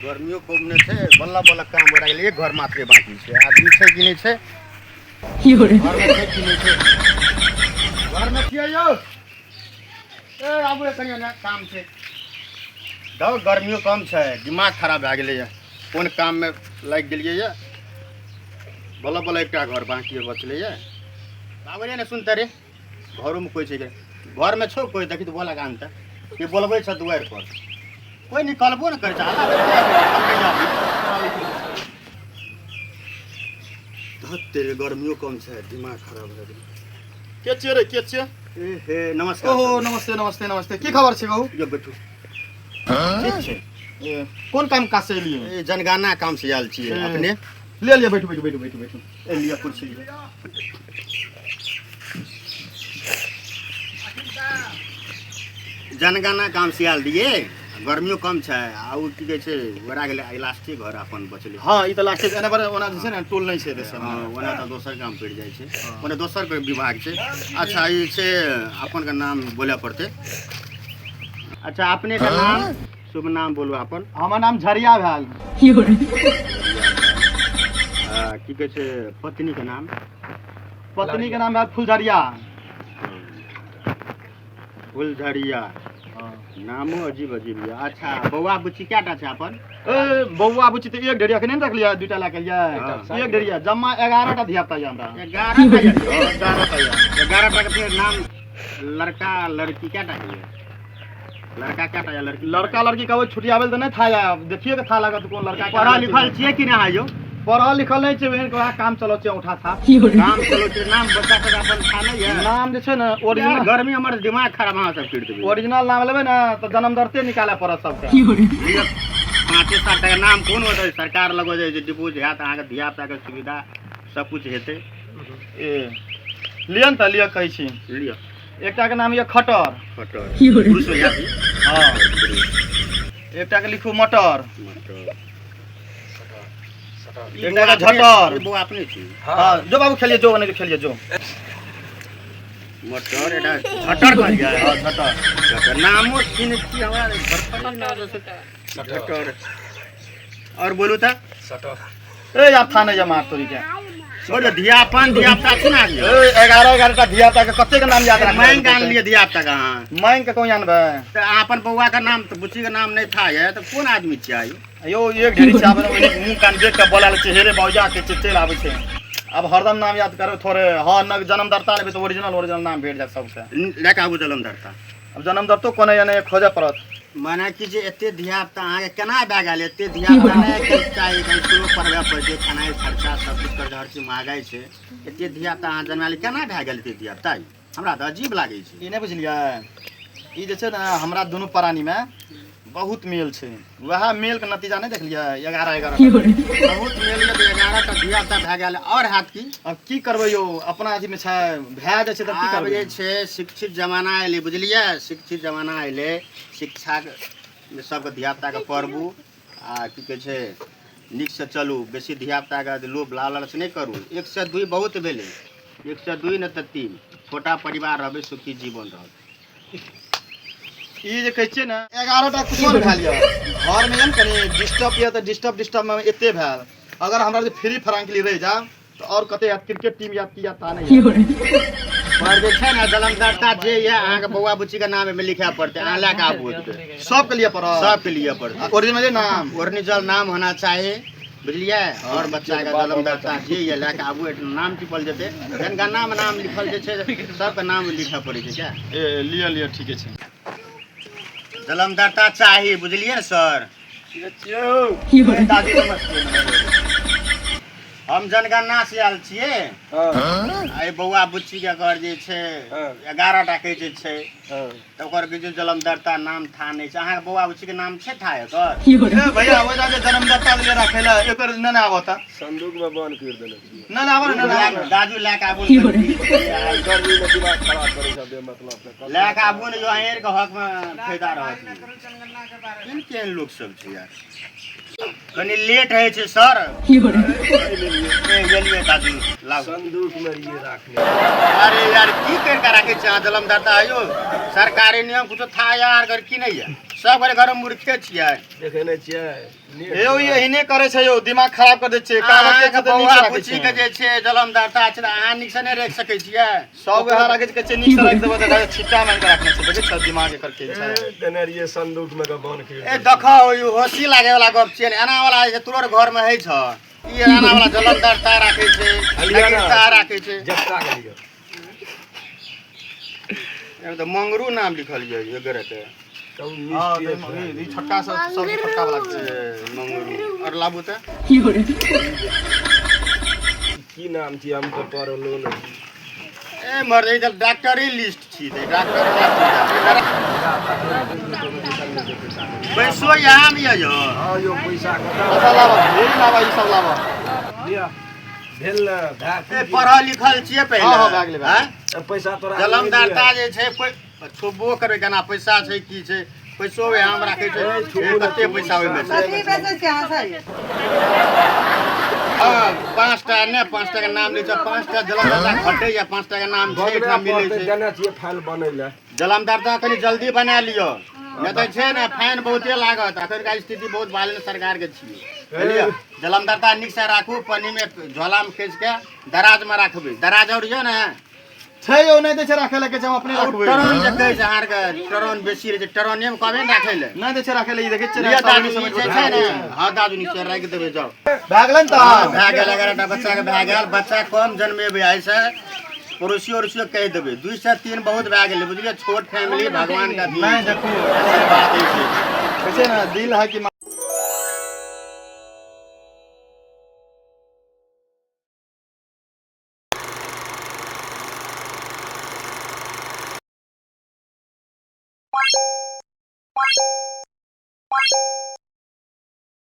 गर्मियो खूब नहि छै। बल्ला बल्ला काम भऽ गेलै, एक घर मात्रे बाँकी छै। आदमी छै कि नहि छै घरमे? छै कि नहि छै घरमे? छियै यौ? ए आबू रे, कनि एने काम छै। दौ गर्मियो कम छै, दिमाग खराब भए गेलैए। कोन काममे लागि गेलियै? बल्ला बल्ला एकटा घर बाँकी बचलैए। बाबू रे, ने सुनते रे, घरोमे कोइ छै? घरमे छौ कोइ? देखी तऽ बोला गान तऽ के बोलबै छ दुआरि पर। कोइ निकलबो ने करै छै। हल्ला धत तेरे, गर्मियो कम छै, दिमाग खराब भए गेलै। के छियै रे, के छियै? ए हे, नमस्कार। ओहो सर। नमस्ते नमस्ते नमस्ते। की खबर छै कहू? यो बैठू। ठीक छै। ए, कोन काम काज से एलियै? ए, जनगणना काम से आयल छियै। ए। अपने ले लिअ, बैठू बैठू बैठू बैठू बैठू। ए लिअ, कुर्सी लिअ। जनगणना काम से आयल रहियै। गर्मियो कम छै आ ओ की कहै छै, ओरा गेलै। आइ लास्टे घर अपन बचलै। हँ, ई तऽ लास्टे। एना पर ओना जे छै ने, टोल नहि छै एतऽ। हँ, ओना तऽ दोसर काम पड़ि जाइ छै, ओना दोसर कोइ विभाग छै। अच्छा, ई छै, अपन के नाम बोलऽ पड़तै। अच्छा, अपने के नाम, शुभ नाम बोलू अपन। हमर नाम झरिया भेल। आ, की कहै छै, पत्नी के नाम? पत्नी के नाम भेल फुलझरिया। फुलझरिया, नामो अजीब अजीब यऽ। अच्छा, बौआ बुच्ची कएटा छै अपन? ए बौआ बुच्ची तऽ एक ढेरिया के नहि रखलियै, दूटा लए के एलियै। हँ। एक ढेरिया, जम्मा 11 टा धिया पुता यऽ हमरा। 11 टा यऽ? 11 टा यऽ। 11 टा के फेर नाम लड़का लड़की कएटा के यऽ? लड़का कएटा यऽ, लड़की? लड़का लड़की कहबै छुटियाबै तऽ नहि था यऽ, देखिए के था लागत कोन लड़का के। पढ़ल लिखल छियै कि नहि यौ? पढ़ल लिखल नहि छै, ओहन के वएह काम चलै छै, उठा था। काम चलो छै। नाम बच्चा सबके अपन था नहि यऽ? नाम जे छै ने यार, ओरिजिनल गर्मी हमर दिमाग खराब अहाँ सब करि देबै। ओरिजिनल नाम लेबै ने तऽ जन्मदर्ते निकालय पड़त सबके। लिअ, पाँचे सात टाका नाम कोन होतै? सरकार लगो जाइ छै डिपोज हैत, अहाँके धिया पुताके सुविधा सब कुछ हेतै। ए लिअ ने तऽ लिअ, कहै छी। लिअ। एकटा के नाम यऽ खटर। खटर, पुरुष हो जाती। हँ, एकटा के लिखू मटर। मटर। एकटा के झटर। ई बौआ अपने छी? हँ, जो बाबू खेलिए जो, नहीं खेलिए जो। मटर, एकटा झटर कहलियै? हँ, झटर। झटर नामो सुनै छी हमरा बचपन नाम झटर। और बोलू तऽ। ए यार, था नहीं जा मार तोरी के। बोलो, धियापन धिया पुता छै ने? ए, 11 11 टा धिया पुता के कते के नाम याद राखबै? मांगि के आनलियै धिया पुता के अहाँ? मांगि के कहूँ आनबै? तऽ अहाँ अपन बौआ के नाम तऽ बुच्ची के नाम नहि था यऽ, तऽ कोन आदमी छियै यौ? यौ, एक ढेरी छै। आब ओहिने मुँह कान देख के बोला लै छै, हे रे बौजा के छै, चलि आबै छै। आब हरदम नाम याद करबै थोड़े? हँ, न जन्मदाता लेबै तऽ ओरिजिनल ओरिजिनल नाम भेट जायत सबके। लए कऽ आबू जलमधरता। आब जन्मदत्तो कोने या नहि, खोजऽ पड़त। मने कि जे एते धिया पुता अहाँके केना भए गेल? एते धिया पुता नहि चाही। कनि स्कूलो पढ़बय पड़तै, खेनाइ खर्चा सब किछु खर्चा, हर चीज महगाइ छै। एते धिया पुता अहाँ जन्मायल, केना भए गेल एते धिया पुता? हमरा तऽ अजीब लागै छै। ई नहि बुझलियै, ई जे छै ने, हमरा दुनू प्राणीमे बहुत मेल छै। वएह मेलके नतीजा नहि देखलियै, 11 11। बहुत मेल यऽ तऽ 11 टा धिया पुता भए गेल, आओर हैत की? आब की करबै यौ, अपना अथीमे छै, भए जाइ छै तऽ की आब करबै? जे छै शिक्षित जमाना एलै, बुझलियै? शिक्षित जमाना एलै। शिक्षाके सबके धिया पुताके पढ़बू आ की कहै छै, नीकसँ चलू। बेसी धिया पुताके लोभ लालच नहि करू। एकसँ दुइ बहुत भेलै, एकसँ दुइ नहि तऽ तीन। छोटा परिवार रहबै, सुखी जीवन रहत। ई जे कहै छियै ने, 11 टा कुछो नहि भेल यऽ। घरमे यऽ ने कनि डिस्टर्ब यऽ, तऽ डिस्टर्ब डिस्टर्बमे एते भेल। अगर हमरा जे फ्री फ्रांकली रहि जायब तऽ आओर कते याद क्रिकेट टीम याद की याद ता नहि। पर जे छै ने, जलमदाता जे यऽ अहाँके बौआ बुच्चीके नाम एहिमे लिखए पड़तै। अहाँ लए कऽ आबू ओतबे। सबके लिए पड़त? सबके लिए पड़तै। ओरिजिनल नाम? ओरिजिनल नाम होना चाही, बुझलियै? आओर बच्चाके जलमदाता जे यऽ लए कऽ आबू, एहिठाम नाम टिपल जेतै। जनगणनामे नाम लिखल जे छै, सबके नाम लिखऽ पड़ै छै क्या। ए लिअ लिअ, ठीके छै। जलमदाता चाही, बुझलियै ने सर? दादी नमस्ते। हम जनगणना से आयल छियै। एहि बौआ बुच्ची के घर जे छै, 11 टा कहै जे छै, तऽ ओकर कि जे जलमदाता नाम था नहि छै। अहाँके बौआ बुच्ची के नाम छै था एकर? ए भैया, ओहि जे जन्मदाता दिले राखै लए, एकर नहि ने आबत। संदूक में बंद कर देने छियै। नहि ने आबऽ, नहि ने आबऽ। दाजू, लए कऽ आबू। गर्मी में दिमाग खराब करै छै बेमतलब के। लए कऽ आबू ने जो, अहीँ के हक में फायदा रहत। केहन केहन लोक सब छै यार। कनि लेट होइ छै सर। ए, गेलियै दादू, लाउ। संदूक में रहिए राखने। अरे यार, की करि कऽ राखै छै अहाँ जलमदाता? आयो सरकारी नियम कुछो था यार, अगर की नहीं है? सब गोरे घरमे मूर्खे छियै। देखे नहि छियै। यौ, ई एहने करै छै यौ, दिमाग खराब कर दै छै। कागज के अहाँके छै तऽ नीक बौआ से राखै बुच्ची छै। के जे छै जलमदाता छै, तऽ अहाँ नीक से नहि राखि सकै छियै? सब वएह राखै छै, कहै छै नीक से राखि देबै, तऽ छिट्टा मारि कऽ राखने छै। देखै छौ दिमाग एकर के छै? ए, देने रहियै संदूक में के बन के। ए देखो, ई हँसी लागे वाला गप छियै ने। एना वाला जे तोर घर में होइ छ, ई एना वाला जलमदाता राखै छै, हलिया ना। नगीरता राखै छै। जत्ता के लिअ। एहिमे तऽ मंगरू नाम लिखल यऽ एगरे के। तब हँ, मिस्त्री। तऽ ई छोटका सब सब छोटका वाला छै। ए, मंगरू और लाबू तऽ। की नाम छी? हम तऽ पढ़लो नहि छी। ए मर, ई तऽ डॉक्टरी लिस्ट छी, तऽ डॉक्टर पैसो यहाँ में यऽ यौ। हँ यौ, पैसा कतऽ? पैसा लाबऽ, ढेरी लाबऽ, ई सब लाबऽ। लिअ, भेल ने भए। ए, पढ़ल लिखल छियै पहिले? हँ, हँ, भए गेलै, भए आँय? गेल। पैसा तोरा जलमदाता जे छै, कोइ छुबो करबै केना? पैसा छै की छै? पैसो वएह मे राखै छै। ए, छुबू ए, नहि, कते छुबू। पैसा ओहिमे छै? कथी बेचै छियै अहाँ सब? हँ, 5टा ने, 5टा के नाम लै छै, 5टा जलमदाता घटैया, 5टा के नाम छै एहिठाम मिलै छै। देने छियै फाइल बनै लए। जलमदाता कनि जल्दी बना लिअ, नहि तऽ छै ने फाइन बहुते लागत। एखनका स्थिति बहुत बालन सरकार के छियै, बुझलियै? जलमदाता नीकसँ राखू, पन्नीमे झोलामे खोसि के दराजमे राखबै। दराज आओर यऽ ने? छै यौ, नहि दै छै राखै लए, कहै छै हम अपने राखबै। टरन जे कहै छै अहाँके, टरन बेसी रहै छै, टरनेमे कहबै ने राखै लए। नहि दै छै राखै लए, ई देखै छियै ने, लिअ सब दादू, समझ ई जे छै ने, हँ दादू, नीचे राखि देबै, जाउ। भए गेलै ने तऽ। हँ, भए गेल। 11टा बच्चाके भए गेल। बच्चा कम जन्मेबै, एहिसँ पड़ोसियो अड़ोसियो कहि देबै। 2 से 3 बहुत भए गेलै, बुझलियै? छोट फैमिली भगवानके अथी नहि देखू आशीर्वाद होइ छै। कहै छै ने, दिल है कि